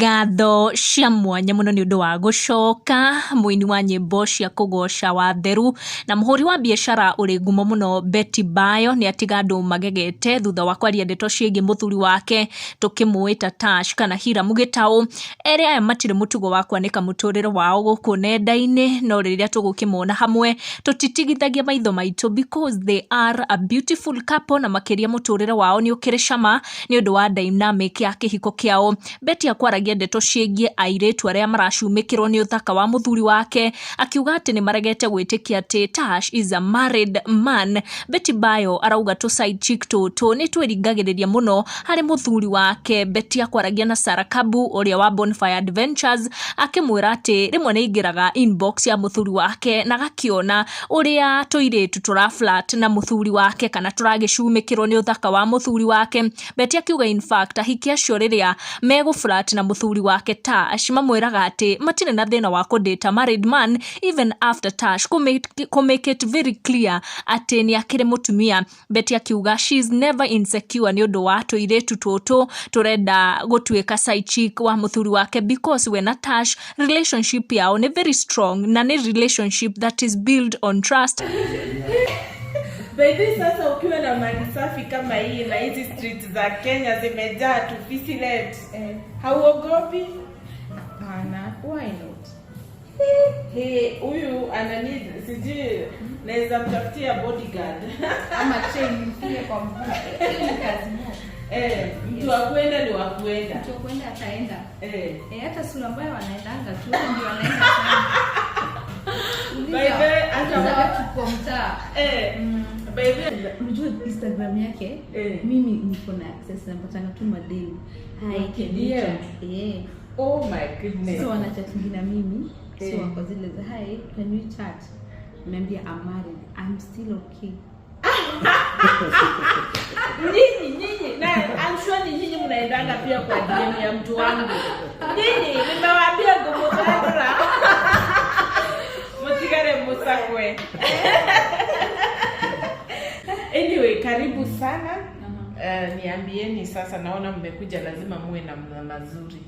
Ngatho cia mwanya mũno nĩ ũndũ wa gũcoka mũini wa nyĩmbo cia kũgoca wa Theru na mũhũri wa biacara ũrĩ ngumo mũno Betty Bayo nĩ atiga andũ magegete thutha wa kwaria ndeto ciĩgiĩ mũthuri wake tũkĩmũĩta Tash kana Hiram Gĩtaũ. Erĩ aya matirĩ mũtugo wa kwanĩka mũtũrĩre wao gũkũ nenda-inĩ, no rĩrĩa tũgũkĩmona hamwe tũtitigithagia maitho maitũ because they are a beautiful couple, na makĩria mũtũrĩre wao nĩ ũkĩrĩ cama nĩ ũndũ wa dynamic ya kĩhiko kĩao. Betty akwaragia ndeto ciĩgiĩ airĩtu arĩa maracumĩkĩrwo nĩ ũthaka wa mũthuri wake, akiuga atĩ nĩ maregete gwĩtĩkia atĩ Tash is a married man. Betty Bayo arauga tũ side chick tũtũ nĩ twĩringagĩrĩria mũno harĩ mũthuri wake. Betty akwaragia na Sarah Kabu ũrĩa wa Bonfire Adventures, akĩmwĩra atĩ rĩmwe nĩ aingĩraga inbox ya mũthuri wake na agakĩona ũrĩa tũirĩtu tũra flirt na mũthuri wake kana tũragĩcumĩkĩrwo nĩ ũthaka wa mũthuri wake. Betty akiuga in fact ahiki acio rĩrĩa megũ flirt na mũthuri wake Tash, mamwĩraga atĩ matirĩ na thĩna wa kũdate a married man even after Tash kũ make it very clear atĩ nĩ akĩrĩ mũtumia. Betty akiuga she is never insecure nĩ ũndũ wa tũirĩtu tũtũ tũrenda gũtuĩka side chick wa mũthuri wake, because we na Tash relationship yao nĩ very strong na nĩ relationship that is built on trust. Baby, sasa ukiwa na mali safi kama hii na hizi streets za Kenya zimejaa tu fisilet, hauogopi? Hapana, why not? Hey, huyu anani, sijui naweza mtafutia bodyguard. Ama chain mfunge kwa mguu. Hiyo ni kazi moja. Eh, mtu wa kwenda ni wa kwenda. Mtu wa kwenda ataenda. Eh, hata sura mbaya wanaendanga tu, wao ndio wanaenda sana. By the way, hata Uliza watu kwa mtaa. Eh, by the way, Unajua Instagram yake, mimi niko na access, napatanga tu mademu. Hi, Okay, can we DM. chat? Eh. Oh my goodness. So wanachatingi na mimi. So wako zile za, "Hi, can we chat?" Niambia, "I'm married. I'm still okay." Nyinyi na I'm sure ni nyinyi mnaendanga pia kwa DM ya mtu wangu. Nyinyi nimewaambia ngumuthandura. Mutigare musakwe. Anyway, karibu sana. Niambieni sasa, naona mmekuja, lazima muwe na mazuri.